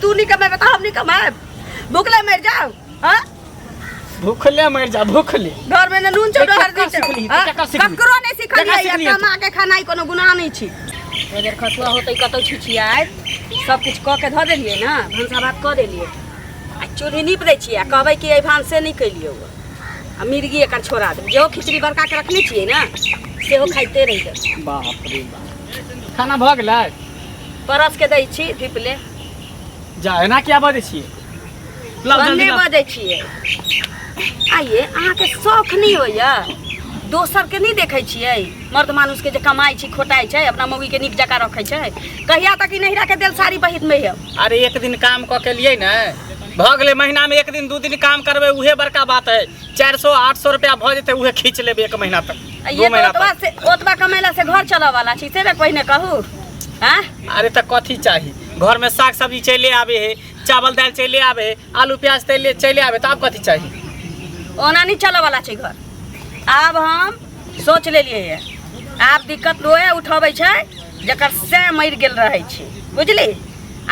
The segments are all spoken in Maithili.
तू नहीं कमेबे तऽ हम नहीं कमाएब भूखले मरि जाओ हाँ भूखले मरि जा भूखले घर में ने नून छौ केकरा हरदी छौ सिखली? हाँ? केकरा सिखली? ककरो नहीं सिखलियै केकरा या सिखली तू? कमा के खानाइ कोनो गुनाह नहीं छी अगर खसुआ होतै कतौ छिछियाइत सब किछु कऽ के धऽ देलियै ने भनसा भात कऽ देलियै आ चूल्ही नीप दै छियै आ कहबै कि एहि भानसे नहि केलियै आ मिर्गी एकर छोड़ा देबै जेहो खिचड़ी बड़का के रखने छियै ने सेहो खाइते रहि जेबै बाप रे बाप खाना भऽ गेलै परस के दै छी धीपले जा एना किया बजै छियै लाउ जल्दी बन्ने लाउ। बजै छियै आइए अहाँके शौख नहि होइए दोसरके नहि देखै छियै मर्द मानुसके जे कमाइ छै खोटाइ छै अपना मौगीके नीक जकाँ रखै छै कहिया तक ई नैहराके देल साड़ी पहिरमे यौ अरे एक दिन काम कऽ के लिए ने भऽ गेलै महीना में एक दिन दू दिन काम करबै उहे बड़का बात है 400 800 रुपया भऽ जेतै उहे खींच लेबै एक महीना तक आ दू ये तऽ महीना ओतबा तक से ओतबा कमेला से घर चलऽ वाला छै से ने पहिने कहू आँ अरे तऽ कथी चाही घर में साग सब्जी चले आबे है चावल दालि चले आबे है आलू प्याज चले चले आबे तऽ आब कथी चाही ओना नहि चलऽ वाला छै घर आब हम सोच लेलियै ये आब दिक्कत ओहे उठबै छै जकर से मरि गेल रहै छै बुझली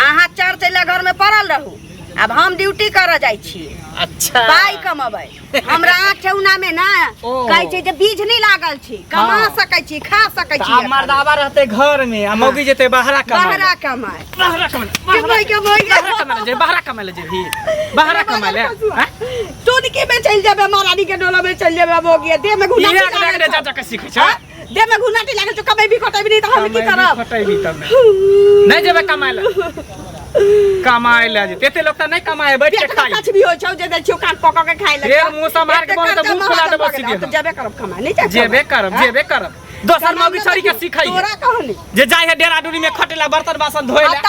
अहाँ चार चैला घरमे पड़ल रहू आब हम ड्यूटी करऽ जाइ छी अच्छा पाइ कमेबै हमरा आँख ठेहुना मे ना ओ। कहै छै जे बीज नहि लागल छी कमा हाँ। सकै छी खा सकै तऽ छी आब मर्दावा रहतै घर में आ मौगी जेतै बाहरा कमाए बहरा कमाए बाहरा कमाए कमाइ कमाइ बाहरा कमाए ले बाहरा कमाए ले जेबही बाहरा कमाए ले आँय? टोनकी में चलि जेबै महारानी के डोला में चलि जेबै अब हो गया देह में घुना इहे अगले अगले जा जा के सीखै छै देह में घुनाटी लागल छौ कमेबी खटेबी नहीं तऽ हम की करब खटेबी तब नहि नहि जेबै कमाए ले कमाए ले जेतै एते लोक तऽ नहि कमाए बैठ के पेट में खाइ कछ भी होइ छौ जे दै छियौ कान पकड़ के खाइ ले फेर मुँह सम्हार के बोल तऽ मुँह फुला देबो सीधे तऽ जेबे करब कमाए नहि जायब जेबे करब जेबे करब दोसर मौगी छोड़ी के सीखै तोरा कहनी जे जाइ है डेरा डूरी में खटेला बर्तन बासन धोए ले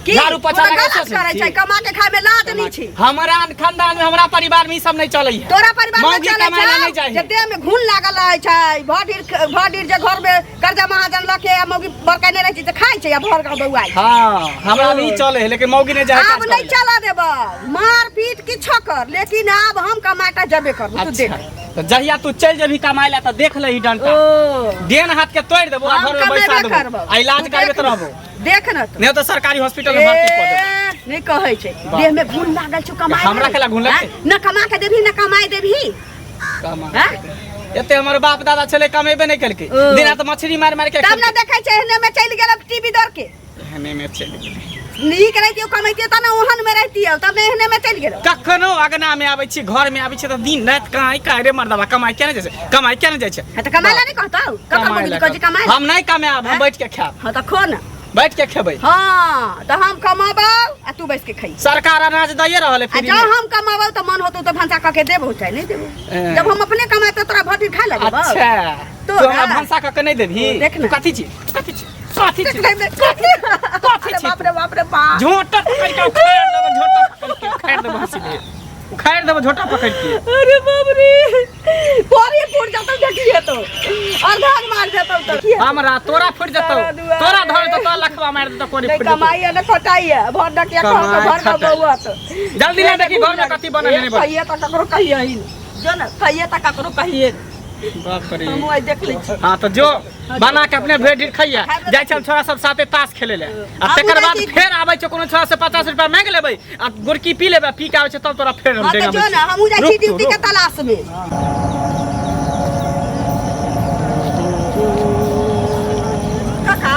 की झाड़ू पोछा तोरा लगा गलत से करै छै छी। कमा के खाय में लाज नहीं छी हमरा खानदान में हमरा परिवार में ई सब नहीं चलै है तोरा परिवार में मौगी चलै कमाए ला नहीं छौ जाइ जे है देह में घुन लागल रहै छै भर भर जे घर में कर्जा महाजन लऽ के आ मौगी बड़का नहि रहै छै तऽ खाइ छै आ भर गाँव बौआइ छै। हाँ हमरा में ई चलै है लेकिन मौगी नहीं जाइ है आब काज नहीं करै ला। चला देब मार पीट किछो कर लेकिन आब हम कमा के जेबे करबो तू देख अच्छा तो जहिया तू चल जेबही कमाए ला तऽ देख लही डंटा ओ देन हाथ के तोड़ देबो आ हम घर में बैसा कमेबे देबो करबो आ इलाज तू करबे देख तऽ न। रहबो देख न तू नहीं तो सरकारी हॉस्पिटल में भर्ती कऽ देबो ए, नहीं कहै छै बाप। देह में घुन लागल छौ कमाए हमरा केला घुन लगतै? न कमा के देबही न कमाए देबही कमा हैं? एते हमर बाप दादा छलै कमेबे नहीं केलकै ओ। दिन रात मछली मारि मारि के तब न देखै छै एहने में चलि गेल टीवी दर के एहने में चलि गेलै नीक रहितियो कमैतियो तब ने ओहन में रहितियो तब ने एहने में चलि गेल कखनो अगना में आबै छी घर में आबै छी तऽ दिन राति कमाइ काहे रे मर्दबा कमाइ केना जाइ छै कमाइ केना जाइ छै हाँ तऽ कमाय ला नहीं कहतौ ककर कमाइ मौगी ला कहै छै कमाय ला हम नहीं कमायब हम बैठ के खायब हाँ तऽ खो न बैठ के खेबै हाँ तऽ हम कमाबौ आ तू बैस के खइ सरकार अनाज दैये रहल है आ फ्री जँ में। हम कमाबौ तऽ मन होतौ तऽ भनसा कऽ के देबौ चाहे नहि देबौ ए। जब हम अपने कमाए तऽ तोरा भरि दिन खाय ला देबौ अच्छा तो तू हमरा ना। भनसा कऽ के नहीं देबही देख ना। तू कथी छी कथी छी कथी छी अरे छी बाप रे बाप रे बाप झोंटा पकड़ के उखाड़ देबो झोंटा पकड़ के उखाड़ देबो हंसी ले उखाड़ देबो झोंटा पकड़ के अरे बाप रे कोरी फूट जातौ देखिए तो अर्धांग मार देतौ तो की हेतौ? हमरा तोरा फुट जेतौ सारा दुआरे। तोरा धर तो तोरा लखवा मार देतौ कोरी नहीं फुट जेतौ कमाई है न खटाई है भर डकिया खा के कमाई भर के खटाई। बउआ तो जल्दी ला देखी घर में कथी बनल है नहीं बनल। कहिए तो ककरो कहिए ही नहीं। जो न कहिए तो ककरो कहिए नहीं। बाप रे हम आज देख लै छी हाँ तो जो बना के अपने भेड़ ढीर खाइया जाइ छल छोरा सब साथे ताश खेले ले आ हमहूँ तकर जाइ बाद छी। फेर आबै छै कोनो छोरा से 50 रुपया मांगि लेबै आ गुड़की पी लेबै आ पी के आबै छै तब तोरा फेर हम हाँ तो डेंगाबै जो छी। न हमहूँ जाइ छी रुक तू, ड्यूटी के रुक। तलाश में काका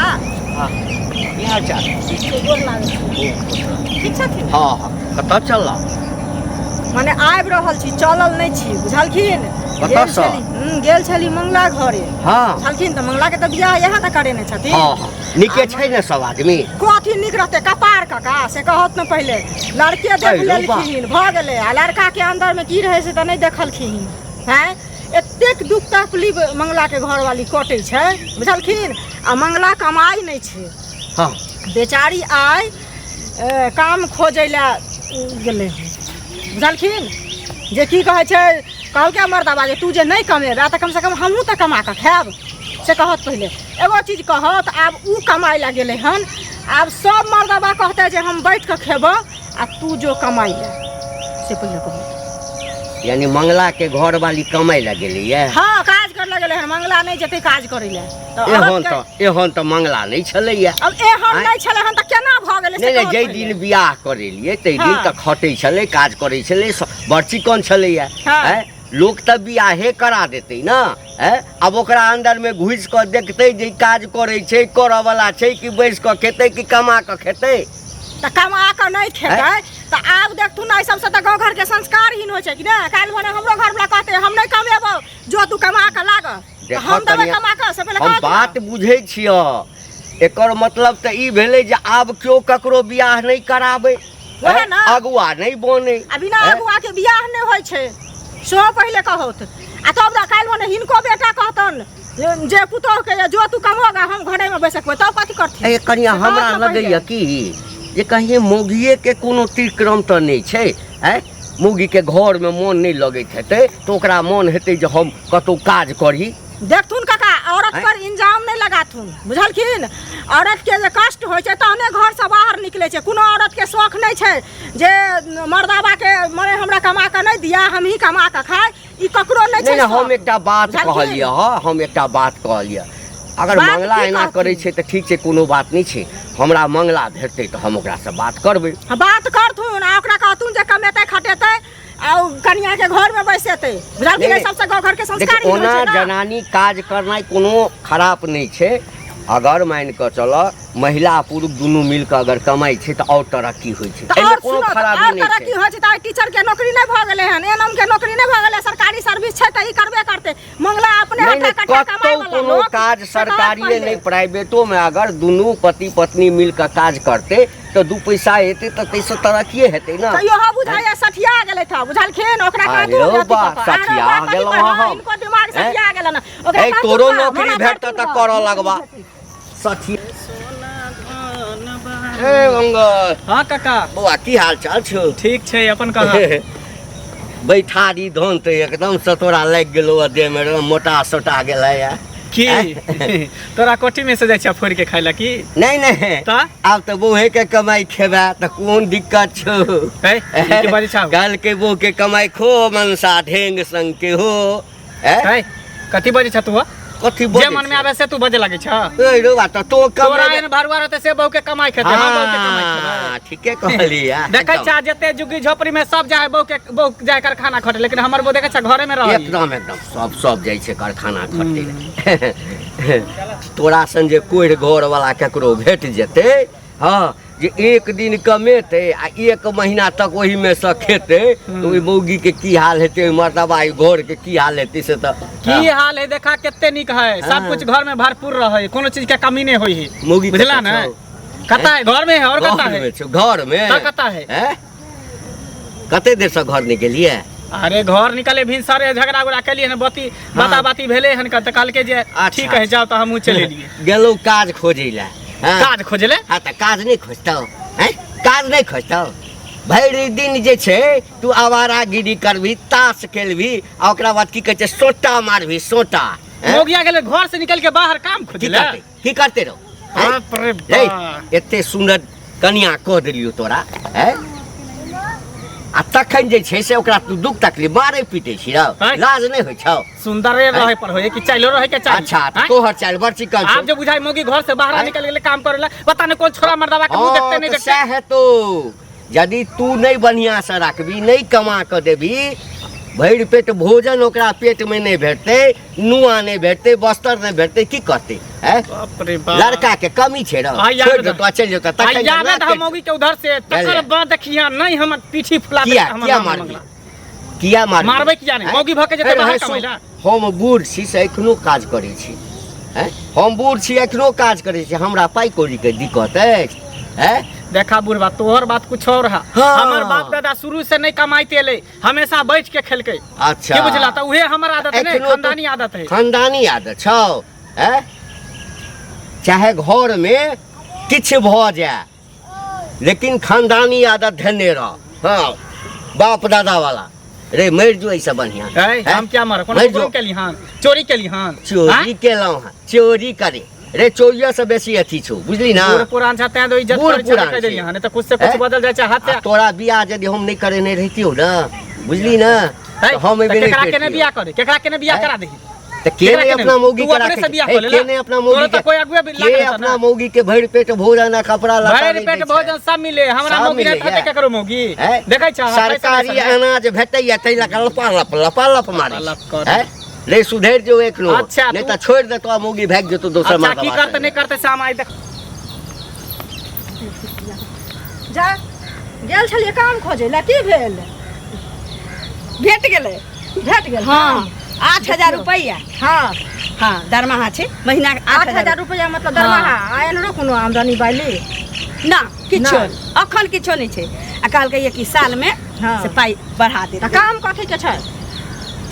की हाल चाल गोर लागै छी। ठीक छथिन हँ हँ कतऽ चललहुँ मने आबि रहल छी चलल नहि छी बुझलखिन कतऽ गेल सँ? छली गेल छली मंगला घरे हँ बुझलखिन तऽ मंगला के तऽ बियाह इएह ने करेने छथिन हँ हँ नीके छै ने सब आदमी कथी नीक रहतै कपार काका से कहत ने पहिले लड़के देख अरे बा। लेलखिन भऽ गेलै आ लड़का के अंदर में की रहै से तऽ नहि देखलखिन हैं एतेक दुख तकलीफ मंगला के घरवाली कटै छै बुझलखिन आ मंगला कमाइ नहि छै हँ बेचारी आइ काम खोजै लए गेलै हन बुझलखिन जे की कहै छै कहलकै मर्दाबा जे तू जे नहि कमेबे तऽ कमसँ कम हमहूँ तऽ कमा कऽ खायब से कहत पहिले एगो चीज कहत आब ओ कमाइ लए गेलै हन आब सब मर्दाबा कहतै जे हम बैठ कऽ खेबऽ आ तू जो कमाइ लए से पहिले कहत यानी मंगला के घर वाली कमाइ लए गेलैया? हँ, काज करे लए गेलै हन। मंगला नहि जेतै काज करै लए तऽ एहन औरतके तऽ एहन तऽ मंगला नहि छलैया। अब एहन आँय? नहि छलै हन तऽ केना भऽ गेलै से नहि नहि, कहू जाहि पहिले। दिन बियाह करेलियै ताहि दिन हँ। तऽ खटै छलै, काज करै छलै, बड़ चिकन छलैया। हँ। आँय, लोक तऽ बियाहे करा देतै ने। आँय, आब ओकरा अन्दरमे घुसि कऽ देखतै जे ई काज करै छै, करऽवला छै कि बैसि कऽ खेतै कि कमा कऽ खेतै। तऽ कमा कऽ नहि खेतै तऽ आब देखथुन एहि सबसँ तऽ गाँव घरके संस्कारहीन होइ छै कि नहि? काल्हि भने हमरो घरवला कहतै हम नहि कमेबौ, जो तू कमा कऽ लाग, तऽ देखऽ हम देबै कनिया, कमा कऽ से पहिले हम कहत ने। बात बुझै छियह, एकर मतलब तऽ ई भेलै जे आब केओ ककरो बियाह नहि कराबै, वएह ने। अगुआ नहि बनै। आ बिना हैं? अगुआ के बियाह नहि होइ छै सेहो पहिले कहौत। आ तब ने काल्हि भने हिनको बेटा कहतन जे पुतोह के जो तू कमोगा हम घरे में बैसकबै, तब कथी करथिन? ए कनिया, से हमरा कहत ने पहिले। लगैया कि जे कहीं मौगिएके कोनो तिरक्रम तऽ नहि छै। आँय, मौगीके घरमे मोन नहि लगैत हेतै तऽ ओकरा मोन हेतै जे हम कतहु काज करी। देखथुन काका, औरत आँय? पर इंजाम नहि लगाथुन, बुझलखिन? औरत के जे कष्ट होइ छै तहने घर से बाहर निकलै छै। कोनो औरत के शौख नहि छै जे मर्दाबा के मने हमरा कमा कऽ नहि दिया, हमही कमा कऽ खाइ, ई ककरो नहि नहि छै नहि, हम शौख। एकटा बात बुझलखिन? कहलियै हँ, हम एकटा बात कहलियै, अगर बात मंगला की एना कहथिन? करै छै तऽ ठीक छै, कोनो बात नहि छै। हमरा मंगला भेटतै तऽ हम ओकरासँ बात करबै। हाँ, बात करथुन आ ओकरा कहथुन जे कमेतै खटेतै आ ओ कनिया के घर में बैसेतै, बुझलखिन? नहि, एहि सबसँ गाँव घर के संस्कार देखियौ, ही होइ ओना छै ने। जनानी काज करनाइ कोनो खराप नहि छै। अगर मानि कऽ चलऽ महिला आ पुरुष दुनू मिल कऽ अगर कमाइ छै तऽ आओर तरक्की होइ छै, तऽ एहिमे आओर कोनो सुनो तऽ खराबी आओर नहि तरक्की छै। होइ छै तऽ टीचर के नौकरी नहि भऽ गेलै हन, एनम के नौकरी नहि भऽ गेलै, सरकारी सर्विस छै तऽ ई करबे करतै। मंगला अपने नहि हट्टा नहि, कट्टा कमाइ कतहु वाला कोनो लोक, काज से कहत सरकारिए पहिले। नहि, प्राइवेटोमे अगर दुनू पति पत्नी मिल कऽ काज करतै तऽ दू पैसा एतै तऽ ताहिसँ तरक्किए हेतै ने। तऽ इहो बुझाइया सठिया गेलै था, बुझलखिन? ओकरा आहिरो कहथुन अथी बा, कऽ कऽ। आरो सठिया बा, कथी गेलहुँ पर, हँ हँ, हम। हिनको दिमाग हैं? सठिया गेलन। ओकरा ए, कहथुन तोरो बा, नौकरी मना भेटतऽ करथुन तऽ बा, करऽ नौकरी लगबा। भेटतै। सठिया। ए मंगल। हाँ काका। बौआ, की हाल चाल छौ? ठीक छै, अपन कहा? बैठारी धन तऽ एकदम से तोरा लागि गेलौ हँ देहमे, एकदम मोटा सोटा गेलै हँ। की तोरा कोठी में से जाइ छै फोड़ के खाय ला की? नहि नहि। तऽ? आब तऽ बौहे के कमाई खेबे तऽ कोन दिक्कत छौ? है, ई की बाजै छौ? कहलकै बहू के कमाई खो मनसा ढेंग संग के हो। हैं? है, कथी बजै छ तू? कथी जे बजै मन में छौ? आवे से तू बजे लागै छ। ए रौ, तऽ तो तोरा कमेबे। एहन भरुआ रहतै से बहू के कमाई खेतै, हम बहू के कमाई खेबै। हाँ, ठीके कहलियै। देखै छ जते जुगी झोपड़ी में सब जाए बहू के, बहू जाए कारखाना खटे, लेकिन हमर बहू देखै छ घरे में रहै। एकदम एकदम, सब सब जाइ छै कारखाना खटै लए। तोरा सन जे कोढ़ि घर वाला केकरो भेट जेतै, हँ, जे एक दिन कमेतै आ एक महीना तक ओहिमे सँ खेतै, तऽ ओहि मौगी के की हाल हेतै, ओहि मर्दबा ओहि घर के की हाल हेतै से तऽ की हाल है देखा कते नीक है, सब हाँ। कुछ घर में भरपूर रहे, कोनो चीज के कमी नहीं होई है। मौगी बुझला कतऽ ने? छौ? कता है? घर में है और कता घर है? में छौ, घर में। तऽ कता है? हैं? कते देर से घर नहि गेलियै? अरे घर निकले भिन सारे झगड़ा उगड़ा केलिए हन, बती बाता बाती भेले हन, तऽ कहलकै जे ठीक है जाओ, तऽ हमहूँ चलि एलियै। गेलहुँ काज खोजै लए। हाँ। काज खोजले? हाँ, तऽ काज नहि खोजतौ? हैं? काज नहि खोजतौ? भरि दिन जे छै तू आवारागिरी करबही, ताश खेलबही आ ओकरा बाद की कहै छै सोटा मारबही, सोटा। हैं? मोगिया गेलै घर से निकल के बाहर काम की खोजले। करतै, की करतै रौ? हैं? बाप रे रे, बाप। एते सुन्दर कनिया कऽ देलियौ तोरा, हैं? आ तखन जे छै से ओकरा तू दुख तकलीफ मारै पीटै छी रौ, हैं? लाज नहि होइ छौ? सुंदरे रहे पर होय कि चाइलो रहे के चाही। अच्छा, तऽ हैं? तोहर चालि बड़ चिकन छौ। आब जे बुझाइ मोगी घर से बाहर हैं? निकल गेलै काम करे ला, पता नहीं कोन छोरा मर्दावा के मुंह देखते हँ, नहीं तऽ देखते। सएह हेतौ। यदि तू नहि बढ़िआँसँ राखबी, नहि कमा कऽ देबी, भरि पेट भोजन ओकरा पेटमे नहि भेटतै, नुआ नहि भेटतै, बस्तर नहि भेटतै, की करतै? हैं? बाप रे बाप। लड़का के कमी छै रौ, आइ छोड़ि आबे देतौ, चलि जेतौ तखन आइ आबे हमरा तऽ हम मौगी के उधर से तकर बुझलियै? बाद देखिया नहीं हमर पीठी फुला किया देत हमर किया नाम मारबी? मंगला। किया मारबी? मारबै किया नहि? हैं? मौगी भऽ के जेतै अरे, बाहर हे, कमाइ ला। हम बूढ़ छी से एखनो काज करै छी। हैं? हम बूढ़ छी एखनो काज करै छी, हमरा पाइ कौड़ी के दिक्कत अछि? हैं? देखा बुढ़बा, तोहर बात कुछ और है। हाँ। हमर बाप दादा शुरू से नहीं कमाइते एलै, हमेशा बैठ के खेलकै। अच्छा। की बुझला? तऽ उहे हमर आदत नहि, एखनो तो खानदानी आदत है। खानदानी आदत छौ। हैं? चाहे घर में किछु भऽ जाए लेकिन खानदानी आदत धेने रह। हाँ, बाप दादा वाला रे, मरि जो एहिसँ बढ़िआँ। ऐ, हैं? हम क्या मरब? कोनो मरि जो। गुरुम केली हन, चोरी केली हन? चोरी केलहुँ हँ? चोरी करे रे, चोरियो से बेसी अथी छौ, बुझली ना? बूढ़ पुरान छ तैं तो इज्जत बूढ़ करै छै, पुरान कहि देली छै। हन, नहि तऽ कुछ से कुछ हैं? बदल जाइ छै हाथ से। आ तोरा बियाह यदि हम नहि करेने रहितियौ ने, बुझली ने, है, तऽ हम तऽ एबे नहि केकरा केने करितियौ। बियाह करे केकरा केने बियाह हैं? करा दही तऽ के केकरा नहि केने? अपना मौगी तू के अपने से राखै बियाह छै? कऽ लेला। के नहि अपना मौगी तोरा तऽ के कोई अगुए भी के लागल हेतौ अपना ना। मौगी के भरि पेट भोजन आ कपड़ा लत्ता भरि नहि पेट दै छै? भोजन सब मिले हमरा सब मौगी नहि मिलैया। हेतै केकरो मौगी हैं? देखै छह सरकारी अनाज भेटैया ताहि लऽ कऽ लपा लप लपा लप मारै लप छै। करै। हैं? नहीं सुधरि जो एखनो अच्छा, नहीं तू- तऽ छोड़ि देतो आ मौगी भागि जेतो दोसर अच्छा मर्दबा की करते संगे। नहीं करते से हम आइ देख जा गेल छलियै काम खोजै लए की भेल भेट गेलै भेट गेल हँ 8,000 रुपैआ हँ हँ दरमाहा छै महीना 8,000 रुपैआ मतलब दरमाहा आ एनरो कोनो आमदनी बाली ना किछो नहि। अखन किछो नहि छै आ कहलकै ये कि सालमे हँ। से पाइ बढ़ा तऽ देत काम कथी के छै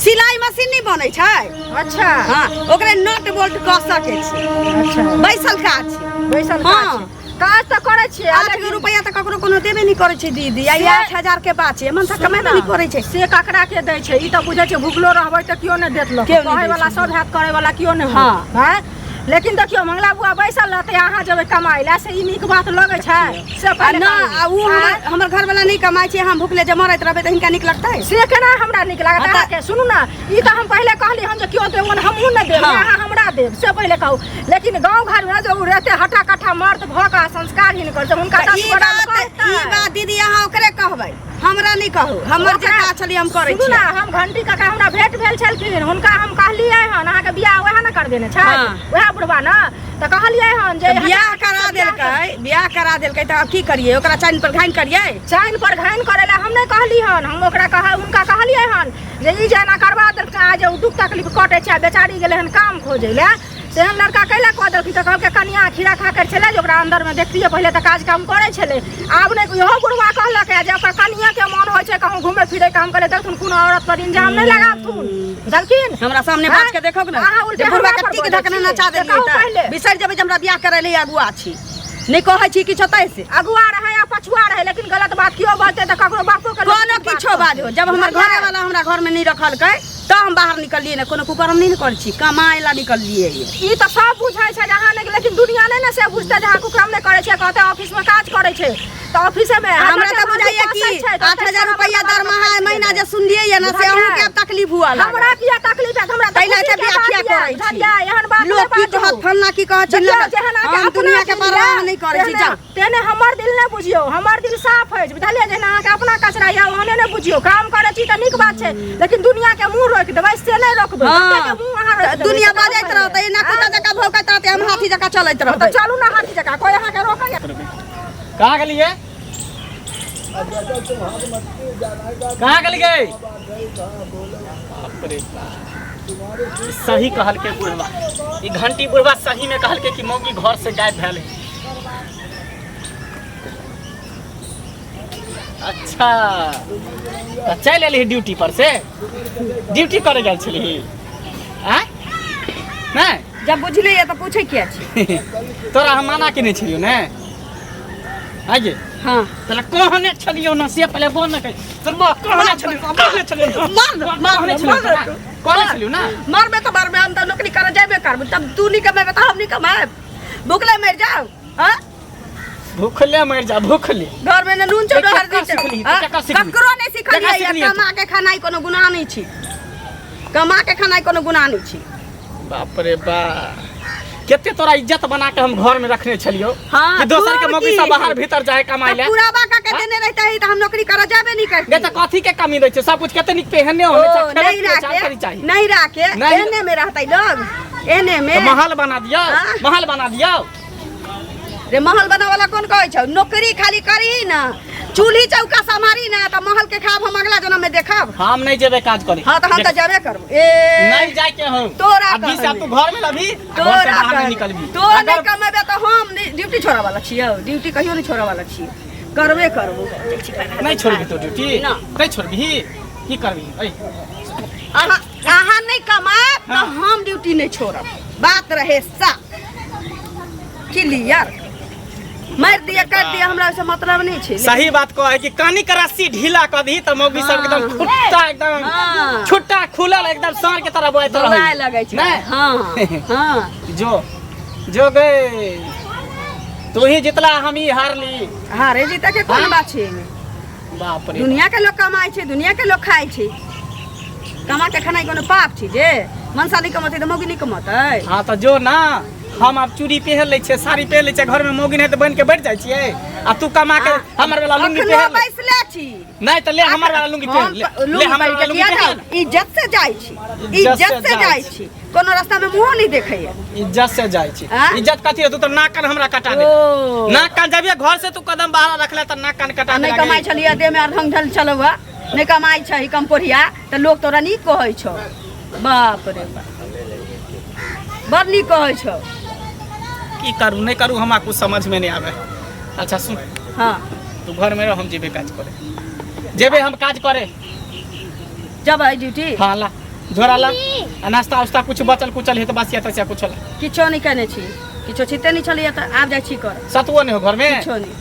सिलाई मशीन नहि बनै छै अच्छा हँ ओकरे नट बोल्ट कऽ सकै छै अच्छा बैसल काज छै बैसल काज हँ। छै। काज तऽ करै छियै आठ लेकिन गो रुपैआ तऽ ककरो कोनो देबे नहि करै छै दीदी आ ई 8,000 के बात छै मन तऽ कमेबे नहि करै छै से ककरा के दै छै ई तऽ बुझै छै भुखलो रहबै तऽ केओ नहि देत लोक केओ नहि कहै दै वाला छै। सब हैत करै वाला केओ नहि हँ। होत हैं लेकिन देखियौ मंगला बुआ बैसल रहतै अहाँ जेबै कमाइ लए से ई नीक बात लगै छै से आ पहिले ना कहू। आ उ आँय? हमर हमर घरवाला नहि कमाइ छै हम भुखले जे मरैत रहबै तऽ हिनका नीक लगतै से केना हमरा नीक लागत हँ तऽ- अहाँके सुनू ने ई तऽ हम पहिले कहली हम जे केओ देब हमहूँ नहि देब हँ। अहाँ हमरा देब से पहिले कहू लेकिन गाँव घरमे जे ओ रहतै हट्ठा कट्ठा मर्द भऽ कऽ संस्कारहीन कर हुनका तऽ दस ई गोटा बात कहतै। ई बात दीदी अहाँ ओकरे कहबै हमरा नहि कहू हमर जे ओकरा- काज छलै हम करै सुनू छी ने हम घंटी काका हमरा भेंट भेल छलखिन हुनका हम कहलियै हन अहाँके बियाह वएह ने करबेने छै हाँ। वएह बुढ़वा ने तऽ कहलियै हन जे बियाह करा देलकै बियाह करा देलकै तऽ आब की करियै ओकरा चाइन पर घाइन करियै चाइन पर घाइन करै लए हम नहि कहली हन हम ओकरा कह हुनका कहलियै हन जे ई जे एना करबा देलकै आ जे ओ दुख तकलीफ कटै छै आ बेचारी गेलै हन काम खोजै लए तेहन लड़का कैला कऽ देलखिन तऽ कहलकै कनिया खीरा खा कर छलै जे ओकरा अन्दरमे देखतियै पहिले तऽ काज काम करै छलै आब नहि इहो बुढ़वा कहलक जे ओकर कनियाके मन होइ छै कहूँ घुमै फिरै के हम कहलियै देखथुन कोनो औरत पर इंजाम नहि लगाबथुन बुझलखिन हमरा सामने बाज के देखो ने अहाँ उल्टे जे बुढ़वा हमरा के पर टीक बजै धकने छी। नचा से देलियै कहू तऽ पहिले। बिसरि जेबै जे हमरा बियाह करै लए अगुआ छी नहि कहै छी किछो तै से अगुआ रहै या पछुआ रहै लेकिन गलत बात केओ बजतै तऽ ककरो बापो के कोनो किछो बाजो जब हमर घरे वाला हमरा घर में नहीं रखलकै तऽ हम बाहर निकललियै ने कोनो कुकर्म नहीं ने करै छी कमाए ला निकललियै ई तऽ सब बुझै छै जे अहाँ नहि लेकिन दुनिया नहि ने से बुझतै जे अहाँ कुकर्म नहि करै छियै कहतै ऑफिस में काज करै छै तऽ ऑफिसे में हमरा तऽ बुझाइया कि 8,000 रुपया दरमाहा महीना जे सुनलियै या ना से अहूँ के आब तकलीफ हुआ लागल हमरा किया तकलीफ है हमरा ताहि लए तऽ व्याख्या करै छी एहन बात लोक की कहत फल्लाँ की कहत चिल्लाँ जेहन अहाँके हम अपना दुनिया के दिल परवाह यऽ, नहि करै छी तेहने- जा तेहने हमर दिल नहि बुझियौ हमर दिल साफ अछि बुझलियै जेना अहाँके अपना कचरा यऽ ओहने नहि बुझियौ काम करै छी तऽ नीक बात छै लेकिन दुनिया के मुँह रोकि देबै से नहि रोकबै हँ। कते के मुँह अहाँ रोकि देबै, दुनिया से कहू बजैत पहिले। रहतै एना कुत्ता जकाँ भौंकैत रहतै हम हाथी जकाँ चलैत तऽ रहबै चलू ने हाथी जकाँ कोइ अहाँके रोकैया कहाँ गेलियै कहाँ गेलियै बाप रे बाप। सही कहलकै बुढ़वा ई घंटी बुढ़वा सही में कहलकै कि मौगी घर से गायब भेल है अच्छा तऽ चलि एलही ड्यूटी पर से ड्यूटी करे गेल छलही आँय नहि जब बुझलियै तऽ पूछै किया छी तोरा हम मना केने छलियौ ने आँ गे हाँ तोरा कहने छलियौ ने से पहिले बोल ने कही तोरा कहने छलियौ कहने छलियौ मार दो, मार कहने दो, छलियौ मार तोरा, दो। कहने छलियौ ने मरबे तऽ मरबे हम तऽ नौकरी करऽ जेबे करबै तब तू नहीं कमेबे तऽ हम नहीं कमाएब भुखले मरि जाओ हाँ भूखले मरि जा भूखले घर में ने नून छौ केकरा हरदी छौ सिखलही? हाँ? केकरा सिखलही? ककरो नहीं केकरा सिखलियै सिखलही कमा के खानाइ कोनो गुनाह नहीं छी कमा के खानाइ कोनो गुनाह नहीं छी बाप रे बा कते तोरा इज्जत बना के हम घर में रखने छलियो हाँ, कि दोसर के खूब मौगी की। सब बाहर भीतर जाए कमाई ले पूरा बाका के देने रहता है तो हम नौकरी करऽ जाबे नहीं करती गे तऽ कथी के कमी रहै छै सब कुछ कते नीक पहने होने ओ, चाही नहीं खेबै पिबै चाही, राखे करी चाही नहीं राखे नहीं- एने में रहते लोग एने में तऽ महल बना दियौ हाँ। महल बना दियौ रे महल बनावला कोन कहै छौ नौकरी खाली करही ना चूल्ही चौका सम्हारी ना तऽ महल के खाब हम अगला जन्म में देखब हम नहीं जेबे काज करे हाँ तऽ हम तऽ जेबे करब ए नहीं जाए के हम तोरा अभी से अब तू घर में लभी घर से तोरा बाहर नहीं कहने। निकलबी तोरा नहीं अगर कमेबे तऽ हम ड्यूटी छोड़ऽ वाला छियौ ड्यूटी कहियो नहीं छोड़ऽ वाला छियै करबे करबो नहीं छोड़बी तो ड्यूटी ना। नहीं छोड़बी की करबी ऐ अहाँ अहाँ नहीं कमाएब तऽ हाँ। हम ड्यूटी नहीं छोड़ब बात रहे साफ क्लियर मारि दिया काटि दिया हमरा ओहिसँ मतलब नहि छै सही बात कहे कि कानी के रस्सी ढीला कर दी त मौगी सब एकदम खुट्टा एकदम हाँ। छुट्टा खुलल एकदम साँढ़ के तरह बहैत रहै दौड़ाए लगै छै नहीं हाँ हाँ जो जो गए तू ही जितला हम ही हारली हारे जीते के कोन हाँ? बात छै एहिमे बाप रे दुनिया के लोग कमाइ छै दुनिया के लोग खाइ छै कमा के खेनाइ कोनो पाप छी जे मनसा नहि कमतै तऽ मौगी नहि कमतै? हाँ तऽ जो ना, हम आब चूड़ी पहिर लै छियै, साड़ी पहिर लै छियै, घरमे मौगी नहि तऽ बनि के बैठ जाइ छियै आ तू कमा के हमर वाला लुंगी अखनो पहिर ले। बैसले छी। नहि तऽ ले हमर वाला लुंगी पहिर ले, ले हमर वाला लुंगी पहिर ले। इज्जत से जाइ छी, इज्जत से जाइ छी, कोनो रास्ता में मुंहो नहीं देखैया। इज्जत से जाइ छी। आँ? इज्जत कथी है? तू तऽ नाक कान हमरा कटा दे। ओ नाक कान जबिए घर से तू कदम बाहर रखले तऽ नाक कान कटा आ दे। नहि कमाइ छलियै, देह में अर्धंग ढल छलौ, नहि कमाइ छै कमकोरिया तऽ लोक तोरा नीक कहै छौ। बाप रे बाप, बड़ नीक कहै छौ। की करू नहि करू हमरा कुछ समझ में नहीं आवे। अच्छा सुन। हाँ। तू घर में रह, हम जेबे काज करे, जेबे हम काज करे। जबै ड्यूटी? हाँ, ला झोरा ला आ नाश्ता उस्ता कुछ बचल कुचल है तऽ बसिया तसिया कुछ ला। किछो नहि केने छी, किछो छिते नहि छलैया तऽ आब जाइ छी कर। सतुओ नहीं हो घर में? किछो नहि।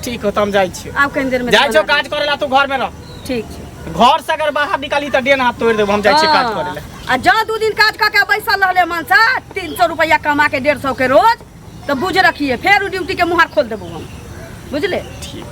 ठीक हो, तऽ हम जाइ छी। आब कनि देर में जाइ छौ काज करे ला, तू घर में रह। ठीक छै। घर से अगर बाहर निकाली तऽ डेन हाथ तोड़ि देबो। हम जाइ छी काज करे ला। आ जँ 2 दिन काज कऽ के बैसल रहले मनसा 300 रुपैआ कमा के 150 के रोज, तऽ बुझ रखिए फेर उ ड्यूटी के मुहार खोल देबो हम, बुझले? ठीक।